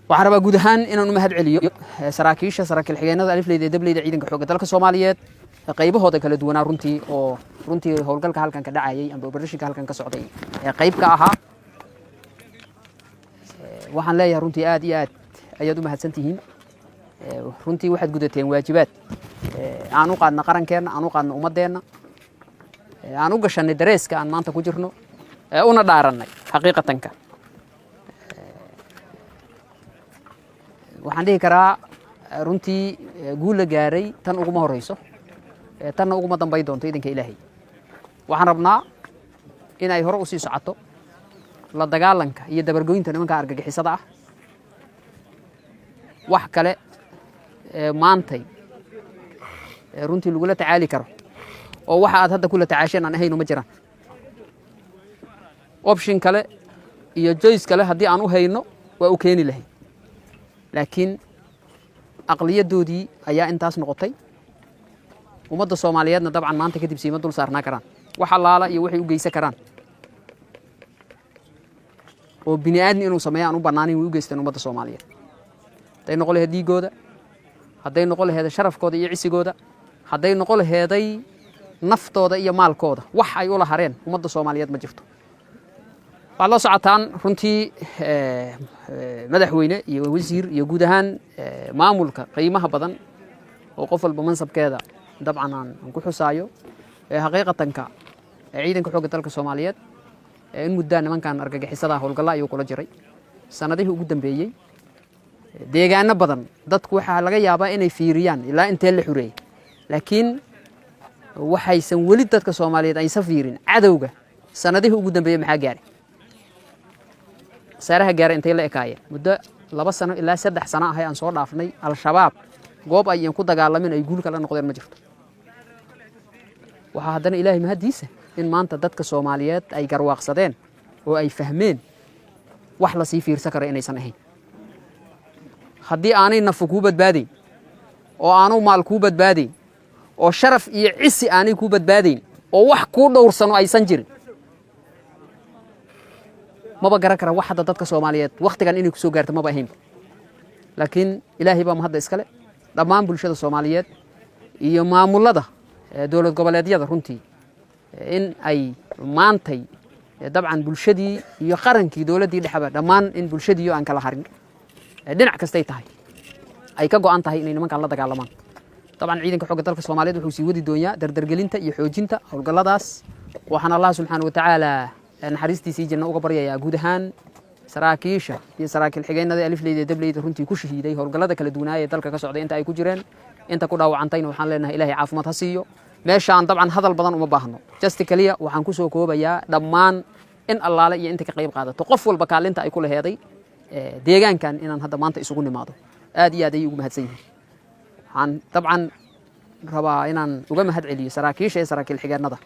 Waxaan rabaa guud ahaan inaan u mahad celiyo saraakiisha, saraakiil xigeenada, alifleyda ee dableyda ciidanka xoogga dalka Soomaaliyeed qaybahooda kala duwanaa, runtii oo runtii howlgalka halkan ka dhacayay amba operationka halkan ka socday ee qayb ka ahaa. Waxaan leeyahay runtii aad iyo aad ayaad u mahadsan tihiin. Runtii waxaad gudateen waajibaad aan u qaadna qarankeenna, aan u qaadna ummaddeenna, aan u gashanay dareeska aan maanta ku jirno, una dhaarannay. Xaqiiqatanka waxaan dhihi karaa runtii guul la gaaray tan uguma horeyso, tanna uguma dambay doonto idanka Ilaahay. Waxaan rabnaa in ay hore usii socoto la dagaalanka iyo dabargoynta nimanka argagixisada ah. Wax kale maantay runtii lagula tacaali karo oo waxa aad hadda kula tacaasheen aan ahayno ma jiraan. Option kale iyo choice kale haddii aan u hayno waa u keeni lahayn, laakiin aqliyadoodii ayaa intaas noqotay. Ummadda Soomaaliyeedna dabcan maanta kadib siima dul saarnaa karaan wax allaala iyo waxay u geysan karaan oo bini aadmi inuu sameeyo aan u bannaanayn way u geysteen ummadda Soomaaliyeed. Hadday noqon laheed dhiigooda, hadday noqon laheeday sharafkooda iyo cisigooda, hadday noqon laheeday naftooda iyo maalkooda, wax ay ula hareen ummadda Soomaaliyeed ma jirto. Waxaad la socotaan runtii madaxweyne iyo wasiir iyo guud ahaan maamulka qiimaha badan oo qof walba mansabkeeda dabcan aan ku xusaayo, xaqiiqatanka ciidanka xoogga dalka Soomaaliyeed in muddaa nimankan argagixisada howlgalla ayuu kula jiray sanadihii ugu dambeeyey deegaano badan. Dadku waxaa laga yaabaa inay fiiriyaan ilaa intee la xureeyey, laakiin waxaysan weli dadka Soomaaliyeed aysan fiirin cadowga sanadihii ugu dambeeyey maxaa gaaray, khasaaraha gaaray intay la ekaayeen. Muddo 2 sano ilaa 3 sano ahay aan soo dhaafnay, Al-Shabaab goob ay ku dagaalamin ay guul kala noqdeen ma jirto. Waxaa haddana Ilaahay mahaddiisa in maanta dadka Soomaaliyeed ay garwaaqsadeen oo ay fahmeen wax lasii fiirsan karo inaysan ahayn. Haddii aanay nafu kuu badbaadayn oo aanu maal kuu badbaadayn oo sharaf iyo cisi aanay kuu badbaadayn oo wax kuu dhowrsano aysan jirin, maba garan kara wax hadda dadka Soomaaliyeed wakhtigan inay kusoo gaarto maba ahaynba. Laakiin Ilaahay baa mahadda iskale. Dhammaan bulshada Soomaaliyeed iyo maamulada dowlad goboleedyada runtii in ay maantay dabcan bulshadii iyo qarankii dowladdii dhexeba dhammaan in bulshadiiyo aan kala harin dhinac kastay tahay ay ka go'an tahay inay nimankan la dagaalamaan. Dabcan ciidanka xoogga dalka Soomaaliyeed wuxuu sii wadi doonyaa dardargelinta iyo xoojinta howlgalladaas. Waxaan Allah subxaana wa tacaala naxariistiisii janno uga baryayaa guud ahaan saraakiisha iyo saraakiil xigeennada, alifleyda ee dableyda runtii ku shahiiday howlgallada kala duwanaaya ee dalka ka socday inta ay ku jireen. Inta ku dhaawacantayna waxaan leenahay Ilaahay caafimaad ha siiyo. Meeshaan dabcan hadal badan uma baahno, just keliya waxaan ku soo koobayaa dhammaan in allaale iyo inta ka qayb qaadato, qof walba kaalinta ay ku laheeday deegaankan inaan hadda maanta isugu nimaado, aad iyo aad ayay ugu mahadsan yihiin. Waxaan dabcan rabaa inaan uga mahad celiyo saraakiisha iyo saraakiil xigeennada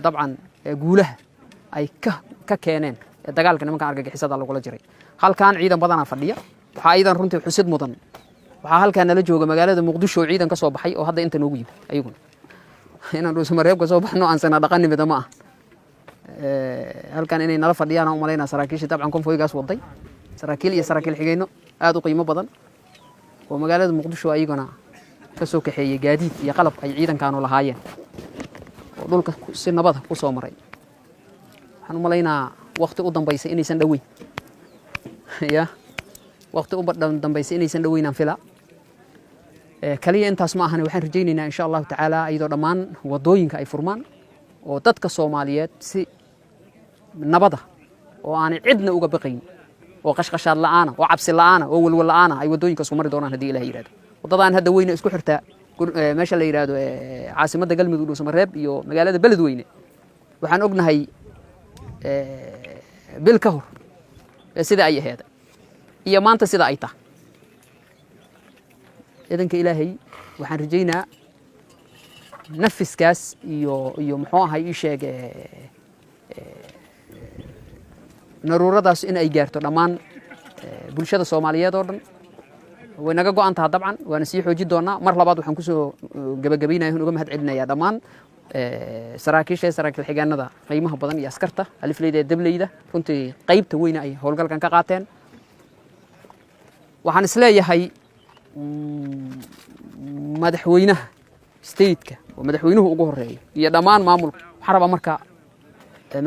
dabcan guulaha ay ka keeneen dagaalka nimanka argagixisada lagula jiray. Halkan ciidan badanaa fadhiya. Waxaa iidan runtii xusid mudan, waxaa halkaa nala jooga magaalada Muqdisho oo ciidan ka soo baxay oo hadda inta noogu yimid ayaguna. Inaan Dhuusamareeb ka soo baxno aan sana dhaqan nimida ma ah. Halkan inay nala fadhiyaan aan umalaynaa saraakiisha dabcan konfoygaas waday, saraakiil iyo saraakiil xigeenno aad u qiimo badan oo magaalada Muqdisho ayaguna ka soo kaxeeyey gaadiid iyo qalab ay ciidankaanu lahaayeen oo dhulka si nabada ku soo maray. Waxaan u malaynaa wakti u dambaysa inaysan dhoweyn, ya wakti u dambaysa inaysan dhoweynaan fila. Kaliya intaas ma ahan, waxaan rajaynaynaa insha Allahu tacaala iyadoo dhammaan wadooyinka ay furmaan oo dadka Soomaaliyeed si nabada oo aanay cidna uga baqayn oo qashqashaad la'aana oo cabsi la'aana oo walwal la'aana ay wadooyinka isku mari doonaan haddii Ilaah yidhahdo. Waddadaan hadda weyne isku xirtaa meesha la yidhahdo caasimadda Galmudug Dhuusamareeb iyo magaalada Beledweyne, waxaan ognahay bil ka hor sida ay aheeda iyo maanta sida ay tahay. Idanka Ilaahay waxaan rajaynaa nafiskaas iyo muxuu ahay ii sheeg naruuradaas in ay gaarto dhammaan bulshada Soomaaliyeed oo dhan. Way naga go'an taha dabcan, waana sii xoojin doonaa. Mar labaad waxaan kusoo gabagabaynaya uga mahad celinayaa dhammaan saraakiisha, saraakiil xigeenada qiimaha badan iyo askarta alifleyda ee dableyda runtii qaybta weyna ay howlgalkan ka qaateen. Waxaan isleeyahay madaxweynaha stateka oo madaxweynuhu ugu horeeyo iyo dhammaan maamulka. Waxaan rabaa marka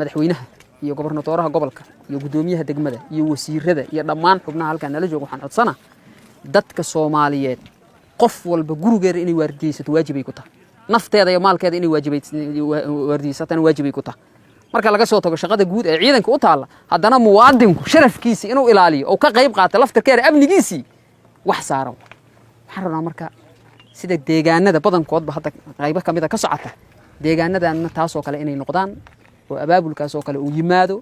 madaxweynaha iyo gobernatooraha gobolka iyo guddoomiyaha degmada iyo wasiirada iyo dhammaan xubnaha halkaan nala jooga, waxaan codsana dadka Soomaaliyeed qof walba gurigeeda inay waardiyeysato waajibay ku tahay, nafteeda iyo maalkeeda inay waardiyeysatana waajibay ku tahay. Marka laga soo tago shaqada guud ee ciidanka u taalla, haddana muwaadinku sharafkiisii inuu ilaaliyo oo ka qayb qaata laftirkeeda amnigiisii wax saaran. Waxaan rabnaa marka sida deegaanada badankoodba hadda qaybo ka mid a ka socota, deegaanadanna taasoo kale inay noqdaan oo abaabulkaasoo kale uu yimaado.